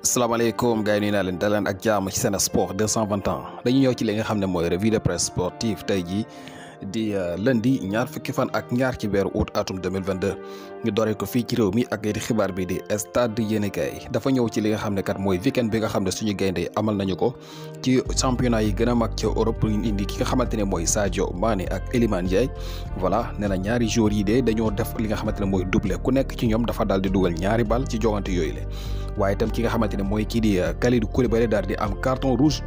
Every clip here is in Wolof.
salaamaaleykum gars yi nuyu naa leen daleen ak jàmm ci Sen Sport 221 dañu ñëw ci li nga xam ne mooy revue de presse sportive tey jii di lundi ñaar fukki fan ak ñaar ci weeru août atum 2022 ñu dooree ko fii ci réew mi ak di xibaar bi di stade yéenekaay dafa ñëw ci li nga xam ne kat mooy weekend bi nga xam ne suñu gaynde amal nañu ko ci championnat yi gën a mag ci Europe ñu indi ki nga xamante ne mooy Sadio Mané ak Iliman Ndiaye voilà nee na ñaari joueurs yi de dañoo def li nga xamante ne mooy doublé ku nekk ci ñoom dafa daal di dugal ñaari bal ci jogante yooyu la waaye itam ki nga xamante ne mooy kii di Kalidou Koulibaly daal di am carton rouge.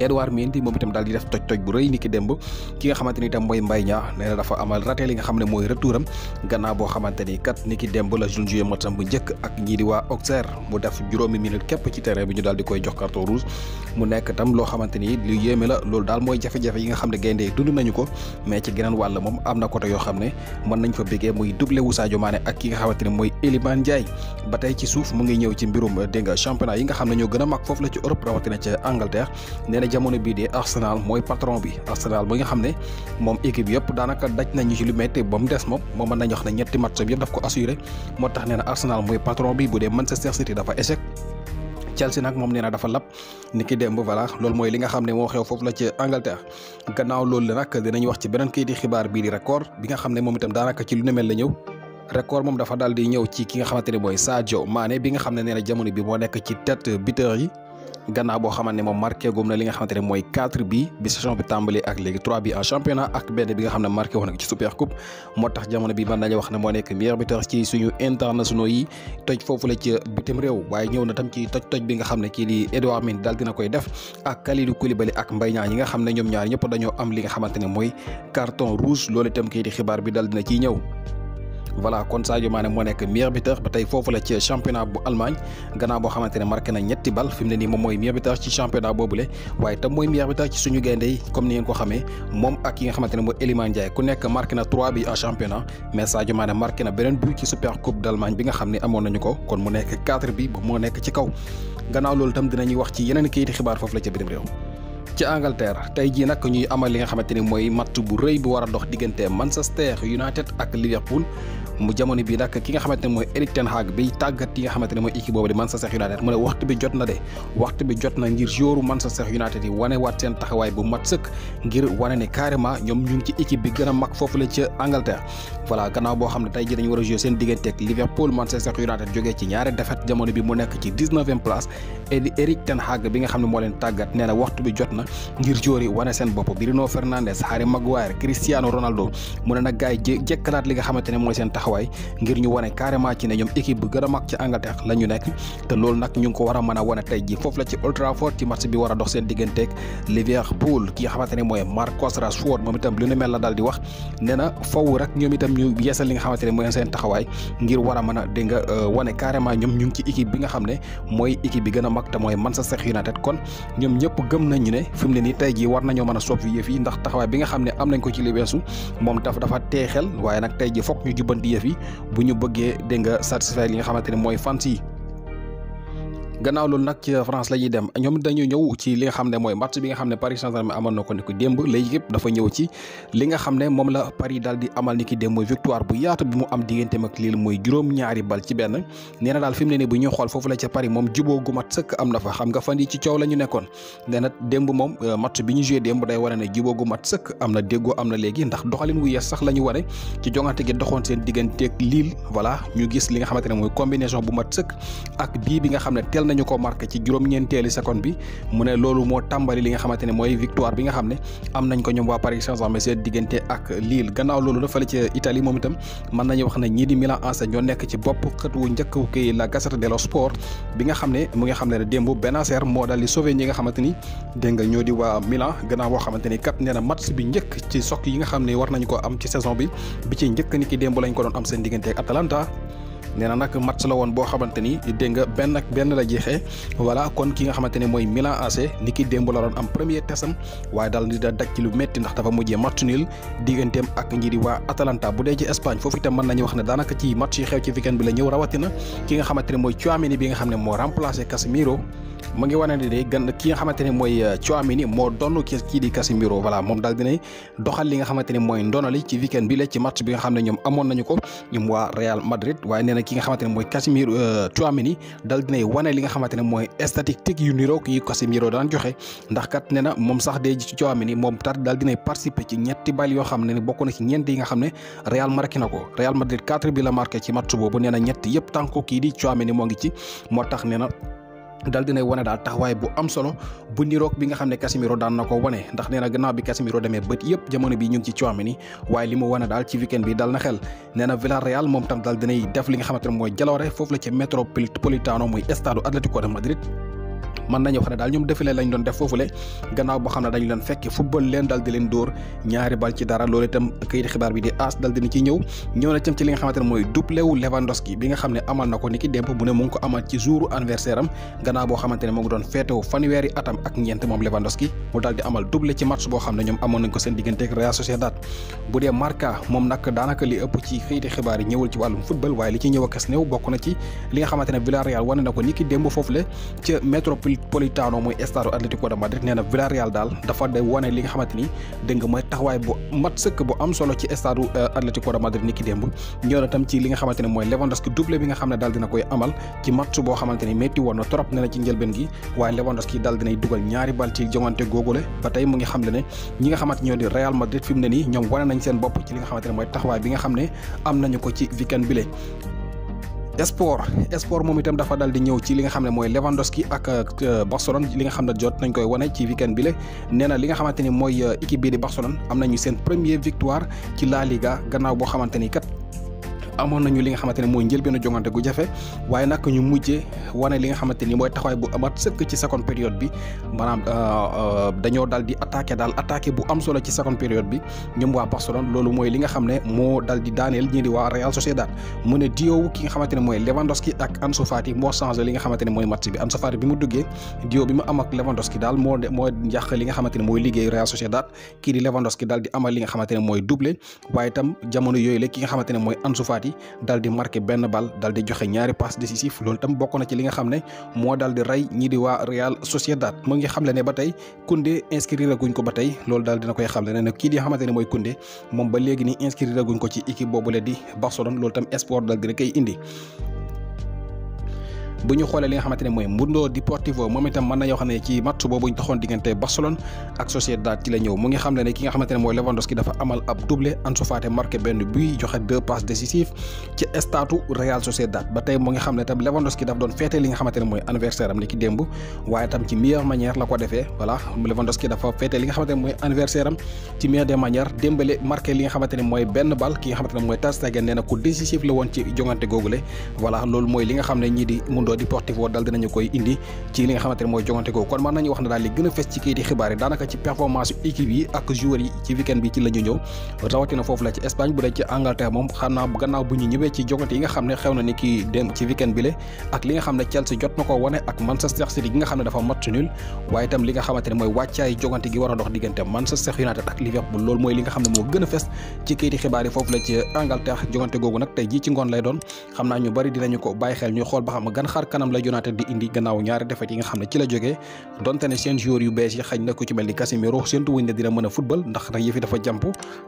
Edouard Mendy moom itam daal di def toj bu rëy ni ki démb ki nga xamante ni itam mooy Mbaye Niang nee na dafa amal raté li nga xam ne mooy retouram gannaaw boo xamante ni kat ni ki démb la joué matsam bu njëkk ak ñii di waa Auxerre mu def juróomi minute képp ci terrain bi ñu daal di koy jox carton rouge mu nekk tam loo xamante ni lu yéeme la loolu daal mooy jafe-jafe yi nga xam ne gaynde yi dund nañu ko mais ci geneen wàll moom am na côté yoo xam ne mën nañ fa bégee muy doublé wu Sadio Mané ak ki nga xamante ne mooy Iliman Ndiaye ba tey ci suuf mu ngi ñëw ci mbirum dégg nga championnat yi nga xam ne ñoo gën a mag foofu la ci Europe rawatina ca Angleterre nee na jamono bii de Arsenal mooy patron bi Arsenal bi nga xam ne moom équipe yëpp daanaka daj nañu ci lu métti ba mu des moom mën nañu wax ne ñetti match yëpp daf ko assuré moo tax nee na Arsenal mooy patron bi bu dee Manchester City dafa échec Chelsea nag moom nee na dafa lap ni ki démb voilà loolu mooy li nga xam ne moo xew foofu la ci Angleterre gannaaw loolu la nag dinañ wax ci beneen kayit di xibaar bii di record bi nga xam ne moom itam daanaka ci lu ne mel la ñëw record moom dafa daal di ñëw ci ki nga xamante ne mooy Sadio Mané bi nga xam ne nee na jamono bi moo nekk ci tête buteur yi gannaaw boo xamante ne moom marqué gum na li nga xamante ne mooy 4 bi saison bi tàmbali ak léegi 3 bi en championnat ak benn bi nga xam ne marqué woon na ci super coupe moo tax jamono bi mën nañu wax ne moo nekk meilleur buteur ci suñu internationaux yi toj foofu la ci bitim réew waaye ñëw na tam ci toj bi nga xam ne kii di Edouard Mendy daal dina koy def ak Kalidou Koulibaly ak Mbaye Niang ñi nga xam ne ñoom ñaar ñëpp dañoo am li nga xamante ne mooy carton rouge loolu itam kii di xibaar bi daal dina ciy ñëw. voilà kon Sadio Mané moo nekk meilleur buteur ba tey foofu la ci championnat bu Allemagne gannaaw boo xamante ne marqué na ñetti bal fi mu ne nii moom mooy meilleur buteur ci championnat boobule waaye tam mooy meilleur buteur ci suñu gaynde yi comme ni ngeen ko xamee moom ak ki nga xamante ne mooy Iliman Ndiaye ku nekk marqué na 3 bi en championnat mais Sadio Mané marqué na beneen but ci super coupe d'Allemagne bi nga xam ne amoon nañu ko kon mu nekk 4 bi ba moo nekk ci kaw gannaaw loolu tam dinañuy wax ci yeneen kayiti xibaar foofu la ca bitim réew ci Angleterre tey jii nag ñuy amal li nga xamante ni mooy match bu rëy bu war a dox diggante Manchester United ak Liverpool mu jamono bi nag ki nga xamante ne mooy Erik ten Hag bi tàggat yi nga xamante ne mooy équipe boobu di Manchester United mu ne waxtu bi jot na ngir joueur Manchester United yi wane waat seen taxawaay bu mat sëkk ngir wane ne carrément ñoom ñu ngi ci équipe bi gën a mag foofu la ca Angleterre voilà gannaaw boo xam ne tey jii dañu war a jouer seen diggante ak Liverpool Manchester United jógee ci ñaari défaite jamono bi mu nekk ci 19e place Erik ten Hag bi nga xam ne moo leen tàggat nee na waxtu bi jot na ngir joueur yi wane seen bopp Bruno Fernandes Harry Maguire Cristiano Ronaldo mu ne nag gars yi jekkalaat li nga xamante ne mooy seen taxawaay ngir ñu wane carrément ci ne ñoom équipe bu gën a mag ci Angleterre la ñu nekk te loolu nag ñu ngi ko war a mën a wane tey ji foofu la ci Old Trafford ci match bi war a dox seen digganteeg Liverpool ki nga xamante ne mooy Marcus Rashford moom itam lu ne mel la daal di wax nee na faw rek ñoom itam ñu yeesal li nga xamante ne mooy seen taxawaay ngir war a mën a dégg nga wane carrément ñoom ñu ngi ci équipe bi nga xam ne mooy équipe bi gën a mag te mooy Manchester United kon ñoom ñëpp gëm nañu ne fi mu ne nii tey jii war nañoo mën a soppi yëf yi ndax taxawaay bi nga xam ne am nañ ko ci li weesu moom dafa teexel waaye nag tey jii fokk ñu jubbanti yëf yi bu ñu bëggee dégg nga satisfaire li nga xamante ne mooy fans yi gannaaw loolu nag ci France la ñuy dem ñoom dañu ñëw ci li nga xam ne mooy match bi nga xam ne Paris Saint-Germain amal na ko ni ko démb léegi yëpp dafa ñëw ci li nga xam ne moom la Paris daal di amal ni ki démb mooy victoire bu yaatu bi mu am digganteem ak Lille mooy juróom-ñaari bal ci benn nee na daal fi mu ne nii bu ñuy xool foofu la ca Paris moom juboo gu mat sëkk am na fa xam nga fan yi ci coow la ñu nekkoon nee na démb moom match bi ñu joué démb day wane ne juboo gu mat sëkk am na déggoo am na léegi ndax doxalin wu yees sax la ñu wane ci jongante gi doxoon seen digganteeg Lille voilà ñu gis li nga xamante ne mooy combinaison bu mat sëkk ak bii bi nga xam ne teel nañu ko marqué ci juróom-ñeenteeli seconde bi mu ne loolu moo tàmbali li nga xamante ne mooy victoire bi nga xam ne am nañ ko ñoom waa Paris Saint-Germain seen diggante ak Lille gannaaw loolu dafa la ci Italie moom itam mën nañu wax ne ñii di Milan AC ñoo nekk ci bopp xët wu njëkk kii la Gazzetta dello Sport bi nga xam ne mu nga xam ne démb Benacer moo daal di sauvé ñi nga xamante ni dégg nga ñoo di waa Milan gannaaw boo xamante ni kat nee na match bi njëkk ci sok yi nga xam ne war nañu ko am ci saison bi ci njëkk ni ki démb lañ ko doon am seen diggante ak Atalanta nee na nag match la woon boo xamante ni dégg nga benn la jeexee voilà kon ki nga xamante ne mooy Milan AC ni ki démb la doon am premier testam waaye daal di daj ci lu métti ndax dafa mujjee match nul digganteem ak ñi di waa Atalanta bu dee ci Espagne foofu itam mën nañu wax ne daanaka ci match yi xew ci weekend bi la ñëw rawatina ki nga xamante ne mooy Tchouaméni bi nga xam ne moo remplacé Casemiro mu ngi wane ne de ki nga xamante ne mooy Tchouaméni moo doon kii di Casemiro voilà moom daal dinay doxal li nga xamante ne mooy ndonali ci weekend bi la ci match bi nga xam ne ñoom amoon nañu ko ñoom waa Real Madrid waaye nee na ki nga xamante ne mooy Casemiro Tchouaméni daal dinay wane li nga xamante ne mooy statistique yu niroog yi Casemiro daan joxe ndax kat nee na moom sax de ci Tchouaméni moom tar daal dinay participer ci ñetti bal yoo xam ne bokk na ci ñeent yi nga xam ne Real marqué na ko Real Madrid 4 bi la marqué ci match boobu nee na ñett yëpp tànko kii di Tchouaméni moo ngi ci moo tax nee na dal dinay wane daal taxawaay bu am solo bu niroog bi nga xam ne Casemiro daan na ko wane ndax nee na gannaaw bi Casemiro demee bët yëpp jamono bi ñu ngi ci Tchouaméni waaye li mu wane daal ci weekend bi dal na xel nee na Villarreal moom tam daal dinay def li nga xamante ne mooy jaloore foofu la ca Metropolitano muy stade Atlético de Madrid mën nañu wax ne daal ñoom défilé lañ doon def foofule gannaaw boo xam ne dañu leen fekk football leen daal di leen dóor 2 bal ci dara loolu itam kayit xibaar bi di AS dal dina ci ñëw na tam ci li nga xamante ne mooy doublé wu Lewandowski bi nga xam ne amal na ko ni ki démb mu ne mu ngi ko amal ci jouru anniversaire am gannaaw boo xamante ne mu ngi doon feetewu fanweeri atam ak ñeent moom Lewandowski mu daal di amal doublé ci match boo xam ne ñoom amoon nañ ko seen diggante ak Real Sociedad bu dee Marca moom nag daanaka li ëpp ci kayiti xibaar yi ñëwul ci wàllum football waaye li ci ñëw ak néew bokk na ci li nga xamante ne Villarreal wane na ko ni ki démb foofule ca Metropolitano mooy stade Atlético de Madrid nee na Villarreal daal dafa de wane li nga xamante ni dégg nga mooy taxawaay bu mat sëkk bu am solo ci stade Atlético de Madrid ni ki démb ñëw na tam ci li nga xamante ne mooy Lewandowski doublé bi nga xam ne daal dina koy amal ci match boo xamante ni métti woon na trop nee na ci njëlbeen gi waaye Lewandowski daal dinay dugal 2 bal ci jongante googule ba tey mu ngi xam le ne ñi nga xamante ñoo di Real Madrid fi mu ne nii ñoom wane nañ seen bopp ci li nga xamante ne mooy taxawaay bi nga xam ne am nañu ko ci weekend bile sport moom itam dafa dal di ñëw ci li nga xam ne mooy Lewandowski ak Barcelone li nga xam ne jot nañ koy wane ci weekend bi la nee na li nga xamante ni mooy équipe bii di Barcelone am nañu seen première victoire ci La Liga gannaaw boo xamante ni kat amoon nañu li nga xamante ne mooy njëlbeenu jongante gu jafe waaye nag ñu mujjee wane li nga xamante ni mooy taxawaay bu amat sëkk ci seconde période bi maanaam dañoo daal di attaqué bu am solo ci seconde période bi ñoom waa Barcelone loolu mooy li nga xam ne moo dal di daaneel ñii di waa Real Sociedad mu ne duo ki nga xamante ne mooy Lewandowski ak Ansu Fati moo changé li nga xamante ne mooy match bi Ansu Fati bi mu duggee duo bi mu am ak Lewandowski daal moo yàq li nga xamante ne mooy liggéey Real Sociedad kii di Lewandowski daal di amal li nga xamante ne mooy doublé waaye itam jamono yooyu la ki nga xamante ne mooy Ansu Fati dal di marqué benn bal dal di joxe 2 passes décisif loolu tam bokk na ci li nga xam ne moo dal di rey ñii di waa Real Sociedad mu ngi xam le ne ba tey Koundé inscrire guñ ko ba tey loolu daal dina koy xam le ne kii di xamante ne mooy Koundé moom ba léegi nii inscrire guñ ko ci équipe boobule di Barcelone loolu tam sport dal dina koy indi. bu ñu xoolee li nga xamante ne mooy Mundo Deportivo moom itam mën nañoo xam ne ci match boobu ñu taxoon diggante Barcelone ak Sociedad ci la ñëw mu ngi xam ne ki nga xamante ne mooy Lewandowski dafa amal ab doublé Ansu Fati marqué benn but joxe 2 passes décisives ci stade Real Sociedad ba tey mu ngi xam ne tam Lewandowski daf doon féete li nga xamante ne mooy anniversaire am ni ki démb waaye tam ci meilleure manière la ko defee voilà Lewandowski dafa féete li nga xamante ne mooy anniversaire am ci meilleure des manières Dembélé marqué li nga xamante ne mooy benn bal ki nga xamante ne mooy Ter Stegen nee na ku décisif la woon ci jongante googule voilà loolu mooy li nga xam ne ñii di Mundo Deportivo dal dinañu koy indi ci li nga xamante ne mooy jongante googu kon mën nañu wax ne daal li gën a fes ci kayiti xibaar yi daanaka ci performance équipe yi ak joueurs yi ci weekend bi ci la ñu ñëw rawatina foofu la ci Espagne bu dee ci Angleterre moom xam naa gannaaw bu ñu ñëwee ci jongante yi nga xam ne xew na ni kii dem ci weekend bi le ak li nga xam ne Chelsea jot na ko wane ak Manchester City gi nga xam ne dafa match nul waaye itam li nga xamante ne mooy wàccaay jongante gi war a dox diggante Manchester United ak Liverpool loolu mooy li nga xam ne moo gën a fes ci kayiti xibaar yi foofu la ci Angleterre jongante googu nag tey jii ci ngoon lay doon xam naa ñu bari dinañu ko bàyyi xel ñu xool ba xam gan xar kanam la United di indi gannaaw 2 défaites yi nga xam ne ci la jógee donte ne seen joueurs yu bees yi xañ na ku ci mel ni Casemiro séntu wuñ ne dina mën a football ndax nag yëf yi dafa jàmp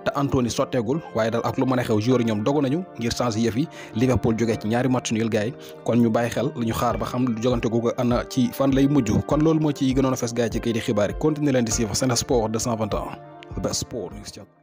te Anthony sotteegul waaye daal ak lu mën a xew joueurs yi ñoom dogu nañu ngir changer yëf yi Liverpool jógee ci 2 match nul gars yi kon ñu bàyyi xel ñu xaar ba xam jogante googu ana ci fan lay mujj kon loolu moo ci gënoon a fes gars yi ci kayiti xibaar yi continuer leen di suivre Sen Sport 221 the best sport news channel